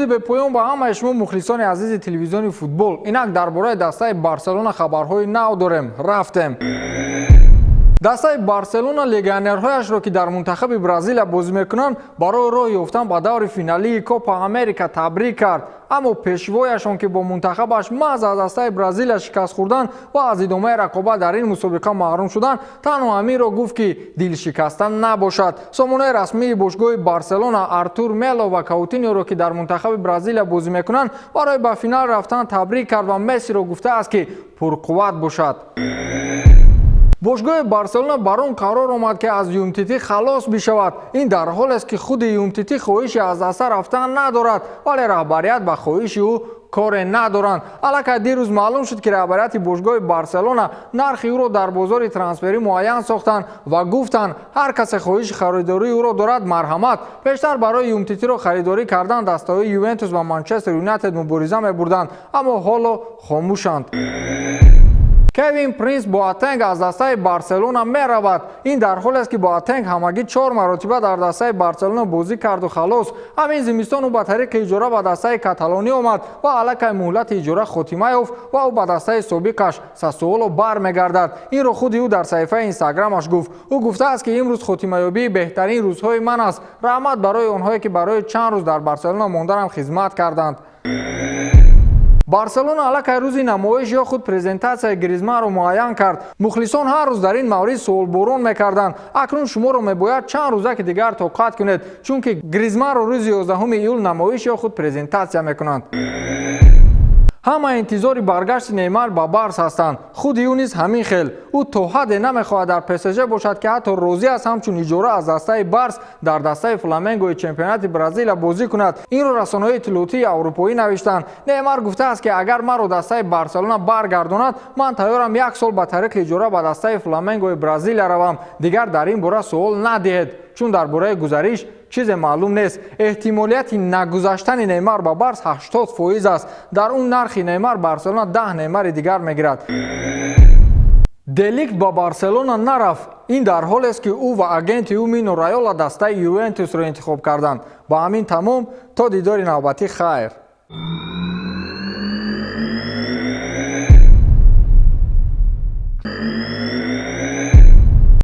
Дуруди бепоён ба ҳамаи шумо, мухлисони азизи телевизиони футбол. Инак дар бораи дастаи Барселона хабарҳои нав дорем. Рафтем. Дастаи Барселона легионерҳояшро, ки дар мунтахаби Бразилия бозӣ мекунанд, барои роҳ ёфтан ба даври финалии Копа Америка табрик кард. Аммо пешвояшон, ки бо мунтахабаш маҳз аз дастаи Бразилия шикаст хӯрданд ва аз идомаи рақобат дар ин мусобиқа маҳрум шуданд, танҳо ҳаминро гуфт, ки дилшикаста набошад. Сомонаи расмии бошгоҳи Барселона Артур Мело ва Каутиньоро, ки дар мунтахаби Бразилия бозӣ мекунанд, барои ба финал рафтан табрик кард ва Мессиро гуфтааст, ки пурқувват бошад. Бошгоҳи Барселона бар он қарор омад, ки аз Юмтити халос бишавад. Ин дар ҳолест, ки худи Юмтити хоҳиши аз даста рафтан надорад, вале раҳбарият ба хоҳиши ӯ коре надоранд. Аллакай дирӯз маълум шуд, ки раҳбарияти бошгоҳи Барселона нархи ӯро дар бозори трансферӣ муайян сохтанд ва гуфтанд, ҳар касе хоҳиши харидории ӯро дорад, марҳамат. Пештар барои Юмтитиро харидорӣ кардан дастаҳои Ювентус ва Манчестер Юнайтед мубориза мебурданд, аммо ҳоло хомӯшанд. Кевин Принс Боатенг аз дастаи Барселона меравад. Ин дар ҳолест, ки Боатенг ҳамагӣ чор маротиба дар дастаи Барселона бозӣ карду халос. Ҳамин зимистон ӯ ба тариқи иҷора ба дастаи каталонӣ омад ва аллакай муҳлати иҷора хотима ёфт ва ӯ ба дастаи собиқаш Сасуоло бармегардад. Инро худи ӯ дар саҳифаи Инстаграмаш гуфт. Ӯ гуфтааст, ки имрӯз хотимаёбии беҳтарин рӯзҳои ман аст. Раҳмат барои онҳое, ки барои чанд рӯз дар Барселона монданам хизмат карданд. Барселона аллакай рӯзи намоиш ё худ презентатсияи Гризманро муайян кард. Мухлисон ҳар рӯз дар ин маврид суолборон мекарданд. Акнун шуморо мебояд чанд рӯзаки дигар тоқат кунед, чунки Гризманро рӯзи 11 июл намоиш ё худ презентатсия мекунанд. Ҳама интизори баргашти Неймар ба Барс ҳастанд. Худи ӯ низ ҳамин хел. Ӯ то ҳадде намехоҳад дар ПСЖ бошад, ки ҳатто розӣ аст ҳамчун иҷора аз дастаи Барс дар дастаи Фламенгои чемпионати Бразилия бозӣ кунад. Инро расонаҳои иттилоотии аврупоӣ навиштанд. Неймар гуфтааст, ки агар маро дастаи Барселона баргардонад, ман тайёрам як сол ба тариқи иҷора ба дастаи Фламенгои Бразилия равам. Дигар дар ин бора суол надиҳед, чун дар бораи гузариш чизе маълум нест. Эҳтимолияти нагузаштани Неймар ба Барс 80% аст. Дар он нархи Неймар Барселона 10 Неймари дигар мегирад. Де Лихт ба Барселона нарафт. Ин дар ҳолест, ки ӯ ва агенти ӯ Мино Райола дастаи Ювентусро интихоб карданд. Ба ҳамин тамом. То дидори навбатӣ, хайр.